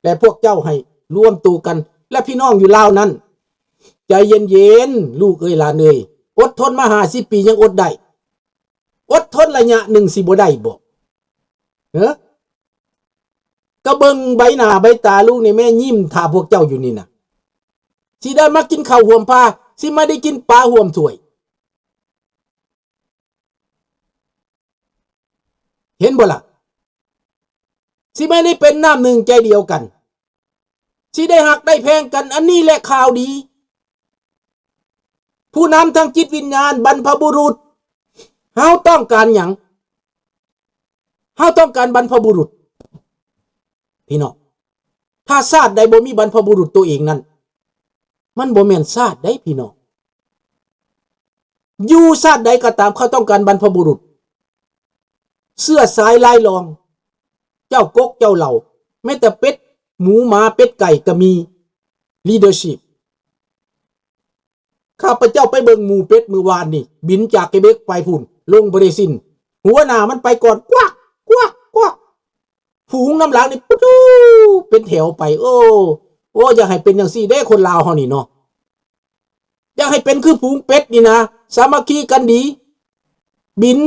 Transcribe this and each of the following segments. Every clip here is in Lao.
ແຕ່ພວກເຈົ້າໃຫ້ລວມໂຕກັນ ແລະ ພີ່ນ້ອງຢູ່ລາວນັ້ນ ໃຈເຢັນໆ ລູກເອີຍ ຫຼານເອີຍ, ອົດທົນມາຫ້າສິບປີຍັງອົດໄດ້, ອົດທົນໄລຍະໜຶ່ງຊິບໍ່ໄດ້ບໍ? ເອີ ກະເບິ່ງໃບໜ້າໃບຕາລູກນີ້ແມ່ ຍິ້ມຖ້າພວກເຈົ້າຢູ່ນີ້ນະ. ຊິໄດ້ມາກິນເຂົ້າຮ່ວມພາ, ຊິມາໄດ້ກິນປາຮ່ວມຖ້ວຍ. ເຫັນບໍ່ລະ? ຊິແມ່ນໄດ້ເປັນນ້ຳໜຶ່ງໃຈດຽວກັນ, ຊິໄດ້ຮັກໄດ້ແພງກັນ. ອັນນີ້ແຫຼະຂ່າວດີ. ຜູ້ນຳທາງຈິດວິນຍານ, ບັນພະບຸລຸດ. ເຮົາຕ້ອງການຫຍັງ? ເຮົາຕ້ອງການບັນພະບຸລຸດ ພີ່ນ້ອງ. ຖ້າຊາດໃດບໍ່ມີບັນພະບຸລຸດໂຕເອງນັ້ນ, ມັນບໍ່ແມ່ນຊາດໃດ ພີ່ນ້ອງ. ຢູ່ຊາດໃດກໍຕາມ ເຂົາຕ້ອງການບັນພະບຸລຸດ, ເຊື້ອສາຍລາຍລອງ, ເຈົ້າກົກເຈົ້າເຫຼົ່າ, ແມ້ແຕ່ເປັດ, ໝູ, ໝາ, ເປັດ, ໄກ່ກໍມີ leadership. ຂ້າພະເຈົ້າໄປເບິ່ງໝູເປັດມື້ວານນີ້, ບິນຈາກເກເບັກໄປພຸ້ນ, ລົງບຣາຊິນ, ຫົວໜ້າມັນໄປກ່ອນ, ກວັກ ກວັກ ກວັກ, ຝູງນຳຫຼັງນີ້ ປະຕູ ເປັນແຖວໄປ. ໂອ້ ໂອ້ ຢາກໃຫ້ເປັນຈັ່ງຊີ້ເດ້ ຄົນລາວເຮົານີ້ເນາະ. ຢາກໃຫ້ເປັນຄືຝູງເປັດນີ້ນະ, ສາມັກຄີກັນດີ, ບິນ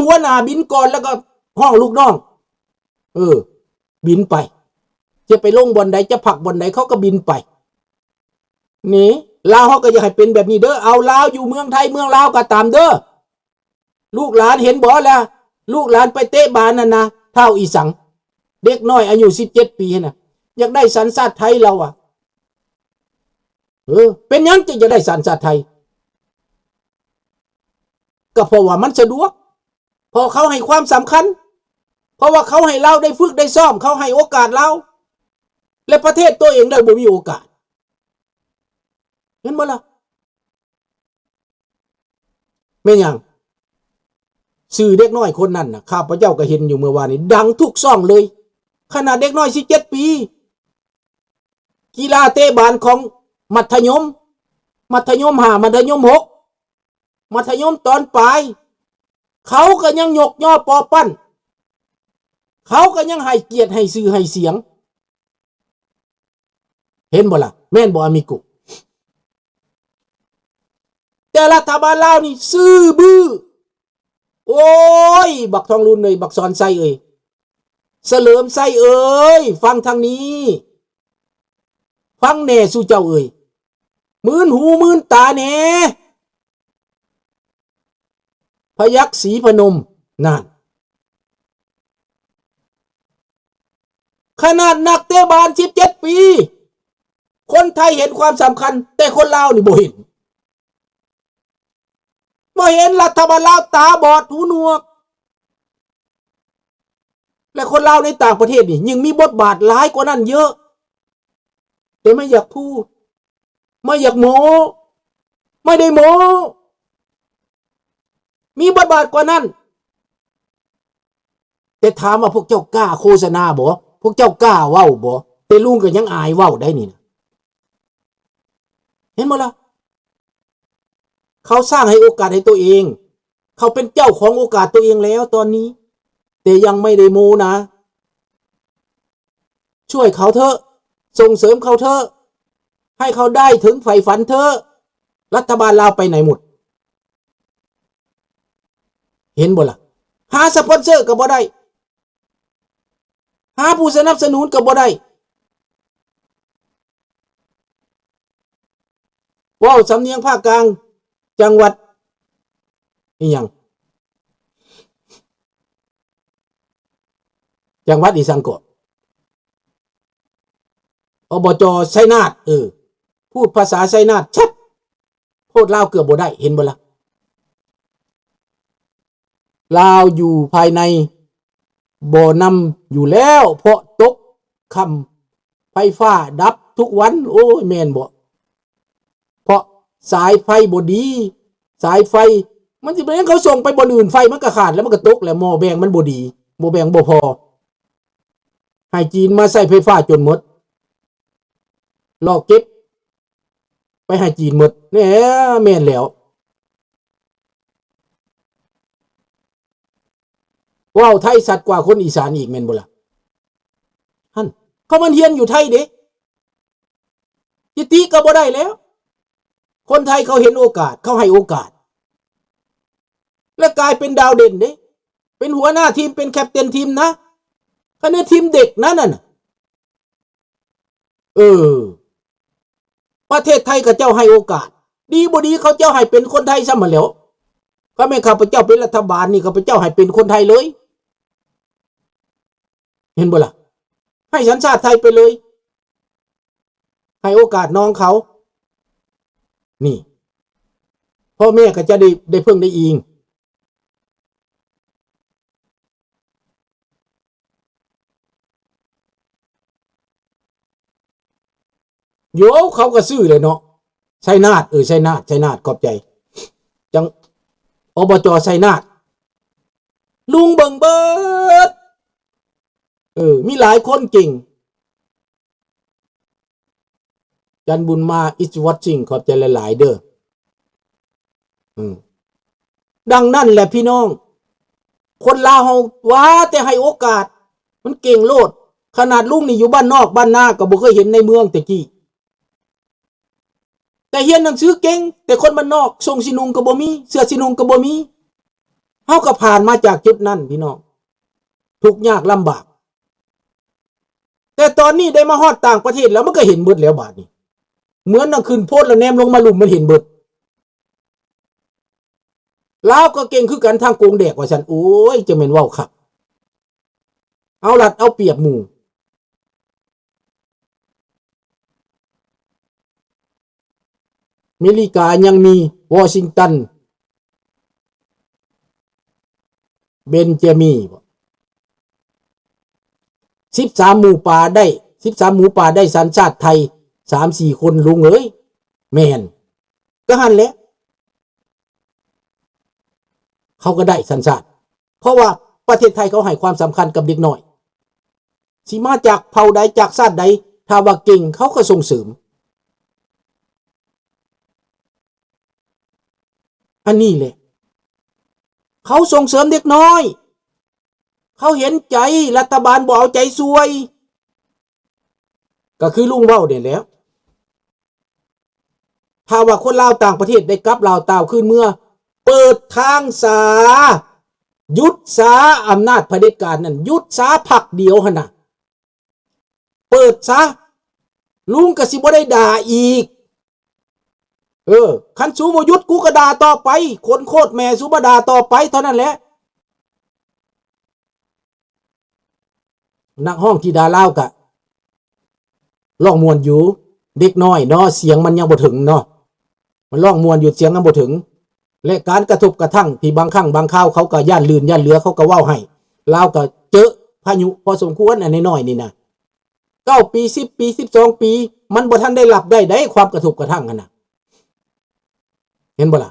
ຫົວໜ້າບິນກ່ອນ ແລ້ວກໍຮ້ອງລູກນ້ອງ, ເອີ ບິນໄປ, ຈະໄປລົງບ່ອນໃດ ຈະພັກບ່ອນໃດ ເຂົາກໍບິນໄປ. ນີ້ ລາວເຮົາກໍຢາກໃຫ້ເປັນແບບນີ້ເດີ. ເອົາ ລາວຢູ່ເມືອງໄທເມືອງລາວກໍຕາມເດີ. ລູກຫຼານເຫັນບໍ່ລະ? ລູກຫຼານໄປເຕະບານຫັ້ນນະ, ທ້າວອີສັງ, ເດັກນ້ອຍອາຍຸສິບເຈັດປີຫັ້ນນະ, ຢາກໄດ້ສັນຊາດໄທລາວອະ. ເອີ ເປັນຫຍັງຈຶ່ງຢາກໄດ້ສັນຊາດໄທ? ກໍເພາະວ່າມັນສະດວກ, ເພາະເຂົາໃຫ້ຄວາມສຳຄັນ, ເພາະວ່າເຂົາໃຫ້ລາວໄດ້ຝຶກໄດ້ຊ້ອມ, ເຂົາໃຫ້ໂອກາດລາວ, ແລະ ປະເທດຕົວເອງໄດ້ບໍ່ມີໂອກາດ. ເຫັນບໍ່ລະ? ແມ່ນຫຍັງ? ຊື່ເດັກນ້ອຍຄົນນັ້ນນະ, ຂ້າພະເຈົ້າກໍເຫັນຢູ່ເມື່ອວານນີ້, ດັງທຸກຊ່ອງເລີຍ. ຂະໜາດເດັກນ້ອຍສິບເຈັດປີ, ກິລາເຕະບານຂອງມັດທະຍົມ, ມັດທະຍົມຫ້າ, ມັດທະຍົມຫົກ, ມັດທະຍົມຕອນປາຍ, ເຂົາກໍຍັງຍົກຍໍປໍະປັ້ນ, ເຂົາກໍຍັງໃຫ້ກຽດໃຫ້ຊື່ໃຫ້ສຽງ. ເຫັນບໍ່ລະ? ແມ່ນບໍ່ ອາມິໂກ? ແຕ່ລັດຖະບານລາວນີ້ຊື່ບື້. ໂອ້ຍ ບັກທອງລຸນເອີຍ, ບັກສອນໄຊເອີຍ, ສະເຫຼີມໄຊເອີຍ, ຟັງທາງນີ້, ຟັງແດ່ສູ່ເຈົ້າເອີຍ, ມື່ນຫູມື່ນຕາແດ່. ພະຍັກສີພະນົມນັ້ນ, ຂະໜາດນັກເຕະບານສິບເຈັດປີ, ຄົນໄທເຫັນຄວາມສຳຄັນ, ແຕ່ຄົນລາວນີ້ບໍ່ເຫັນ, ບໍ່ເຫັນ. ລັດຖະບານລາວຕາບອດຫູໜວກ, ແລະ ຄົນລາວໃນຕ່າງປະເທດນີ້ຍິ່ງມີບົດບາດຫຼາຍກວ່ານັ້ນເຍອະ, ແຕ່ໄມ່ຢາກພູດ, ໄມ່ຢາກໂມ້, ໄມ່ໄດ້ໂມ້, ມີບົດບາດກວ່ານັ້ນ. ແຕ່ຖາມວ່າພວກເຈົ້າກ້າໂຄສະນາບໍ່? ພວກເຈົ້າກ້າເວົ້າບໍ່? ແຕ່ລຸງກໍຍັງອາຍເວົ້າໄດ໋ນີ້ນະ. ເຫັນບໍ່ລະ? ເຂົາສ້າງໃຫ້ໂອກາດໃຫ້ຕົວເອງ, ເຂົາເປັນເຈົ້າຂອງໂອກາດຕົວເອງແລ້ວຕອນນີ້, ແຕ່ຍັງໄມ່ໄດ້ໂມນະ. ຊ່ວຍເຂົາເຖາະ, ສົ່ງເສີມເຂົາເຖາະ, ໃຫ້ເຂົາໄດ້ເຖິງໃຝ່ຝັນເຖາະ. ລັດຖະບານລາວໄປໄຫນໝົດ? ເຫັນບໍ່ລະ? ຫາສະປອນເຊີກໍບໍ່ໄດ້, ຫາຜູ້ສະໜັບສະໜູນກໍບໍ່ໄດ້. ເວົ້າສຳນຽງພາກກາງ ຈັງຫວັດອີ່ຫຍັງ? ຈັງຫວັດອີ່ສັງເກາະ? ອບຈ ໄຊນາດ, ເອີ, ພູດພາສາໄຊນາດຊັດໂພດ, ລາວເກືອບບໍ່ໄດ້, ເຫັນບໍ່ລະ? ລາວຢູ່ພາຍໃນບໍ່ນຳຢູ່ແລ້ວ, ເພາະຕົກຄ່ຳໄຟຟ້າດັບທຸກວັນ. ໂອ້ຍ ແມ່ນບໍ່? ເພາະສາຍໄຟບໍ່ດີ, ສາຍໄຟມັນຊິເປັນຫຍັງ, ເຂົາສົ່ງໄປບ່ອນອື່ນ ໄຟມັນກໍຂາດແລ້ວ, ມັນກໍຕົກແລ້ວ, ໝໍ້ແບງມັນບໍ່ດີ, ໝໍ້ແບງບໍ່ພໍ, ໃຫ້ຈີນມາໃຊ້ໄຟຟ້າຈົນໝົດ, ລອກເກັບ ໄປໃຫ້ຈີນໝົດ. ແນ່ ແມ່ນແລ້ວ. ເວົ້າໄທຊັດກວ່າຄົນອີສານອີກແມ່ນບໍ່ລະ? ຫັ້ນ, ເ າະມັນຮຽນຢູ່ໄທເດ້ ຊິຕິກໍບໍ່ໄດ້ແລ້ວ. ຄົນໄທເຂົາເຫັນໂອກາດ ເຂົາໃຫ້ໂອກາດ ແລະກາຍເປັນດາວເດັ່ນເດ້ ເປັນຫົວໜ້າທີມ ເປັນແຄັບເຕັນທີມນະ ຂະແນນທີມເດັກນັ້ນນະ. ເອີ ປະເທດໄທເຂົາເຈົ້າໃຫ້ໂອກາດ ດີບໍ່ດີເຂົາເຈົ້າໃຫ້ເປັນຄົນໄທຊ້ຳຫັ້ນແຫຼ້ວ. ຄັນແມ່ນຂ້າພະເຈົ້າເປັນລັດຖະບານນີ້ ຂ້າພະເຈົ້າໃຫ້ເປັນຄົນໄທເລີຍ ເຫັນບໍ່ລະ? ໃຫ້ສັນຊາດໄທໄປເລີຍ ໃຫ້ໂອກາດນ້ອງເຂົາ ນີ້ ພໍ່ແມ່ກໍຈະໄດ້ ໄດ້ເພິ່ງໄດ້ອີງ. ໂຢ ເຂົາກໍຊື້ແຫຼະເນາະ ໄຊນາດ ເອີ ໄຊນາດ ໄຊນາດ ຂອບໃຈ ຈັ່ງ ອບຈ ໄຊນາດ ລຸງເບິ່ງເບິດ ເອີ ມີຫຼາຍຄົນເກັ່ງ. ຈັນບຸນມາ is watching ຂອບໃຈຫຼາຍໆເດີ. ອືມ ດັ່ງນັ້ນແຫຼະພີ່ນ້ອງ ຄົນລາວເຮົາວ່າແຕ່ໃຫ້ໂອກາດ ມັນເກັ່ງໂລດ. ຂະໜາດລຸງນີ້ຢູ່ບ້ານນອກບ້ານນາກໍບໍ່ເຄີຍເຫັນໃນເມືອງແຕ່ກີ້ ແຕ່ຮຽນໜັງສືເກັ່ງ ແຕ່ຄົນບ້ານນອກ ຊົງສີນຸ່ງກໍບໍ່ມີ ເສື້ອສີນຸ່ງກໍບໍ່ມີ. ເຮົາກໍຜ່ານມາຈາກຈຸດນັ້ນພີ່ນ້ອງ ທຸກຍາກລຳບາກ. ແຕ່ຕອນນີ້ໄດ້ມາຮອດຕ່າງປະເທດແລ້ວ ມັນກໍເຫັນເບິດແລ້ວບາດນີ້ ເໝືອນໜັງຂຶ້ນໂພດແລ້ວແນມລົງມາລຸ່ມ ມັນເຫັນເບິດ. ລາວກໍເກັ່ງຄືກັນ ທາງກົງແດກວ່າຊັ້ນ. ໂອ້ຍ ຈັ່ງແມ່ນເວົ້າຄັກ ເອົາລັດເອົາປຽບໝູ່. ເມລິກາຍັງມີ ວໍຊິງຕັນ ເບນຈາມີ ບໍ່ ສິບສາມ ໝູ່ປ່າໄດ້ ສິບສາມ ໝູ່ປ່າໄດ້ສັນຊາດໄທ ສາມສີ່ ຄົນ ລຸງເອີຍ. ແມ່ນ ກໍຫັ້ນແຫຼະ ເຂົາກໍໄດ້ສັນຊາດ ເພາະວ່າປະເທດໄທເຂົາໃຫ້ຄວາມສຳຄັນກັບເດັກນ້ອຍ ຊິມາຈາກເຜົ່າໃດ ຈາກຊາດໃດ ຖ້າວ່າເກັ່ງ ເຂົາກໍສົ່ງເສີມ. ອັນນີ້ແຫຼະ ເຂົາສົ່ງເສີມເດັກນ້ອຍ ເຂົາເຫັນໃຈ ລັດຖະບານບໍ່ເອົາໃຈຊ່ວຍ ກໍຄືລຸງເວົ້ານີ້ແຫຼະ ຖ້າວ່າຄົນລາວຕ່າງປະເທດໄດ້ກັບລາວຕ່າວຄືນເມືອ ເປີດທາງສາ ຢຸດສາອຳນາດຜະເດັດການນັ້ນ ຢຸດສາພັກດຽວຫັ້ນນະ ເປີດສາ ລຸງກໍຊິບໍ່ໄດ້ດ່າອີກ. ເອີ ຄັນສູບໍ່ຢຸດ ກູກໍດ່າຕໍ່ໄປ ຂົນໂຄດແມ່ສູມາດ່າຕໍ່ໄປເທົ່ານັ້ນແຫຼະ. ນັກຮ້ອງທິດາລາວກະຮ້ອງມ່ວນຢູ່ ເດັກນ້ອຍເນາະ ສຽງມັນຍັງບໍ່ເຖິງເນາະ ມັນຮ້ອງມ່ວນຢູ່ ສຽງຍັງບໍ່ເຖິງ ແລະ ການກະທົບກະທັ່ງທີ່ບາງຄັ້ງບາງຄາວເຂົາກໍຢ້ານລື່ນຢ້ານເຫຼືອ ເຂົາກໍເວົ້າໃຫ້ ລາວກໍເຈີພາຍຸພໍສົມຄວນ ອັນນ້ອຍໆນີ້ນະ ເກົ້າປີ ສິບປີ ສິບສອງປີ ມັນບໍ່ທັນໄດ້ຮັບໄດ້ໃດ ຄວາມກະທົບກະທັ່ງຫັ້ນນະ ເຫັນບໍ່ລະ?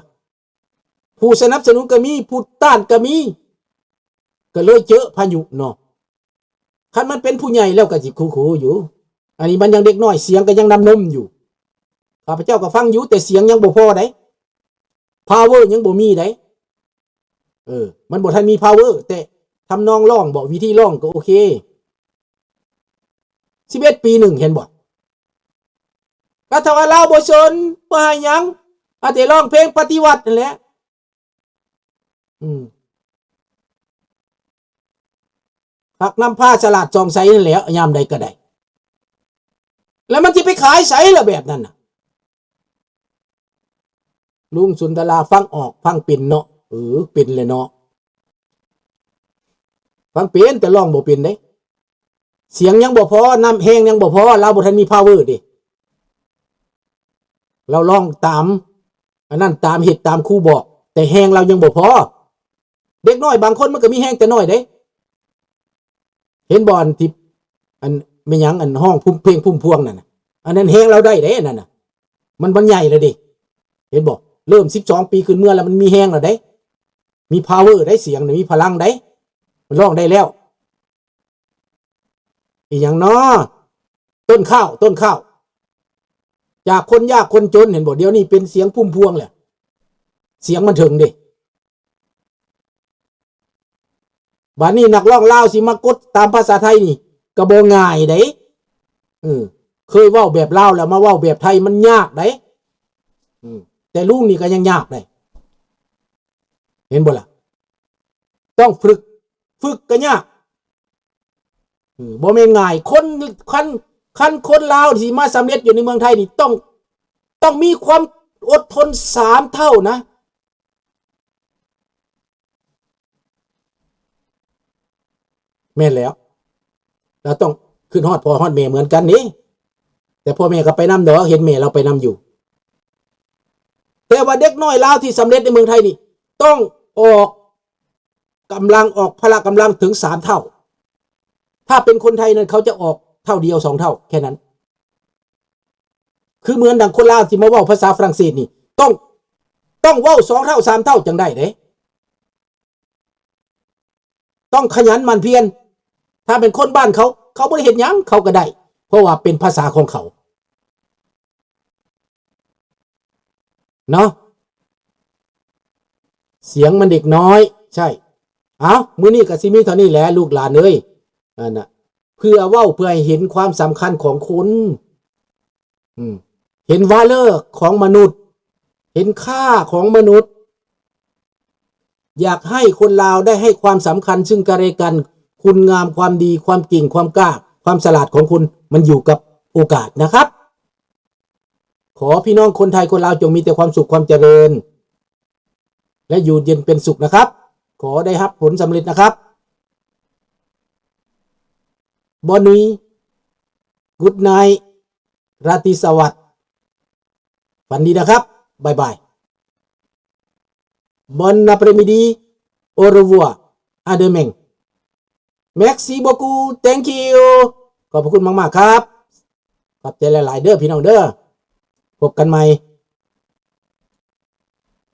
ຜູ້ສະໜັບສະໜູນກໍມີ ຜູ້ຕ້ານກໍມີ ກໍເລີຍເຈີພາຍຸເນາະ. ຄັນມັນເປັນຜູ້ໃຫຍ່ແລ້ວກໍຊິຄູໆຢູ່ ອັນນີ້ມັນຍັງເດັກນ້ອຍ ສຽງກໍຍັງນ້ຳນົມຢູ່. ຂ້າພະເຈົ້າກໍຟັງຢູ່ ແຕ່ສຽງຍັງບໍ່ພໍໃດ໋ ພາວເວີຍັງບໍ່ມີໃດ໋. ເອີ ມັນບໍ່ທັນມີພາວເວີ ແຕ່ທຳນອງຮ້ອງບໍ ວິທີຮ້ອງກໍໂອເຄ. ສິບເອັດປີໜຶ່ງ ເຫັນບໍ່? ກໍຖ້າວ່າລາວບໍ່ສົນ ບໍ່ໃຫ້ຫຍັງ ເອົາແຕ່ຮ້ອງເພງປະຕິວັດນັ້ນແຫຼະ. ອືມ ພັກນຳພາສະຫຼາດສ່ອງໃສນັ້ນແຫຼະ ຍາມໃດກໍໄດ້ ແລ້ວມັນຊິໄປຂາຍໃສລະແບບນັ້ນນະ? ລຸງສຸນດາລາ ຟັງອອກ ຟັງເປັນເນາະ. ເອີ ເປັນແຫຼະເນາະ ຟັງເປັນ ແຕ່ຮ້ອງບໍ່ເປັນເດ້. ສຽງຍັງບໍ່ພໍ ນ້ຳແຮງຍັງບໍ່ພໍ ລາວບໍ່ທັນມີພາວເວີເດ້. ລາວຮ້ອງຕາມ ອັນນັ້ນ ຕາມເຮັດຕາມຄູບອກ ແຕ່ແຮງລາວຍັງບໍ່ພໍ. ເດັກນ້ອຍບາງຄົນມັນກໍມີແຮງແຕ່ນ້ອຍເດ້. ເຫັນບໍ່ ອັນທີ່ ອັນ ແມ່ນຫຍັງ ອັນຮ້ອງພຸ້ມ ເພງພຸ້ມພວງນັ້ນນະ ອັນນັ້ນແຮງລາວໄດ້ເດ້ ອັນນັ້ນນະ ມັນ ມັນໃຫຍ່ແລ້ວເດ້. ເຫັນບໍ່ ເລີ່ມສິບສອງປີຂຶ້ນເມືອແລ້ວ ມັນມີແຮງແລ້ວເດ້ ມີພາວເວີໄດ້ ສຽງນະ ມີພະລັງໄດ້ ມັນຮ້ອງໄດ້ແລ້ວ. ອີຫຍັງເນາະ ຕົ້ນຂ້າວ ຕົ້ນຂ້າວ ຈາກຄົນຍາກຄົນຈົນ ເຫັນບໍ່ ດຽວນີ້ເປັນສຽງພຸ້ມພວງແລ້ວ ສຽງມັນເຖິງເດ້. ບາດນີ້ນັກຮ້ອງລາວຊິມາກົດຕາມພາສາໄທນີ້ກໍບໍ່ງ່າຍໃດ໋. ເອີ ເຄີຍເວົ້າແບບລາວແລ້ວມາເວົ້າແບບໄທມັນຍາກໃດ໋ ອືມ ແຕ່ລຸງນີ້ກໍຍັງຍາກໃດ໋ ເຫັນບໍ່ລະ? ຕ້ອງຝຶກ ຝຶກກໍຍາກ ເອີ ບໍ່ແມ່ນງ່າຍ ຄົນ ຄັນ ຄັນຄົນລາວຊິມາສຳເລັດຢູ່ໃນເມືອງໄທນີ້ ຕ້ອງ ຕ້ອງມີຄວາມອົດທົນສາມເທົ່ານະ. ແມ່ນແລ້ວ ລາວຕ້ອງຄິດຮອດພໍ່ຮອດແມ່ເໝືອນກັນນີ້ ແຕ່ພໍ່ແມ່ກໍໄປນຳດອກ ເຫັນແມ່ລາວໄປນຳຢູ່. ແຕ່ວ່າເດັກນ້ອຍລາວທີ່ສຳເລັດໃນເມືອງໄທນີ້ ຕ້ອງອອກກຳລັງ ອອກພະລະກຳລັງເຖິງສາມເທົ່າ. ຖ້າເປັນຄົນໄທນັ້ນ ເຂົາຈະອອກເທົ່າດຽວ ສອງເທົ່າ ແຄ່ນັ້ນ. ຄືເໝືອນດັ່ງຄົນລາວທີ່ມາເວົ້າພາສາຝຣັ່ງເສດນີ້ ຕ້ອງ ຕ້ອງເວົ້າສອງເທົ່າ ສາມເທົ່າ ຈັ່ງໄດ້ເດ້. ຕ້ອງຂະຫຍັນໝັ່ນພຽນ. ຖ້າເປັນຄົນບ້ານເຂົາ ເຂົາບໍ່ໄດ້ເຮັດຫຍັງ ເຂົາກໍໄດ້ ເພາະວ່າເປັນພາສາຂອງເຂົາເນາະ. ສຽງມັນເດັກນ້ອຍ ໃຊ່. ເອົ້າ ມື້ນີ້ກໍຊິມີເທົ່ານີ້ແຫຼະ ລູກຫຼານເອີຍ. ອັນນະ ເພື່ອເວົ້າ ເພື່ອໃຫ້ເຫັນຄວາມສຳຄັນຂອງຄົນ ອືມ ເຫັນ value ຂອງມະນຸດ ເຫັນຄ່າຂອງມະນຸດ. ຢາກໃຫ້ຄົນລາວໄດ້ໃຫ້ຄວາມສຳຄັນຊຶ່ງກັນແລະກັນ. ຄຸນງາມຄວາມດີ ຄວາມເກັ່ງ ຄວາມກ້າ ຄວາມສະຫຼາດຂອງຄົນ ມັນຢູ່ກັບໂອກາດນະຄັບ. ຂໍພີ່ນ້ອງຄົນໄທຄົນລາວຈົ່ງມີແຕ່ຄວາມສຸກຄວາມຈະເລີນ ແລະ ຢູ່ເຢັນເປັນສຸກນະຄັບ. ຂໍໄດ້ຮັບຜົນສຳເລັດນະຄັບ. Bonne nuit, good night, ລາຕີສະຫວັດ ຝັນດີນະຄັບ. ບາຍບາຍ. Bon après-midi, au revoir, à demain. Merci beaucoup, thank you. ຂອບພະຄຸນມາກໆຄັບ. ຂອບໃຈຫຼາຍໆເດີພີ່ນ້ອງເດີ. ພົບກັນໃໝ່.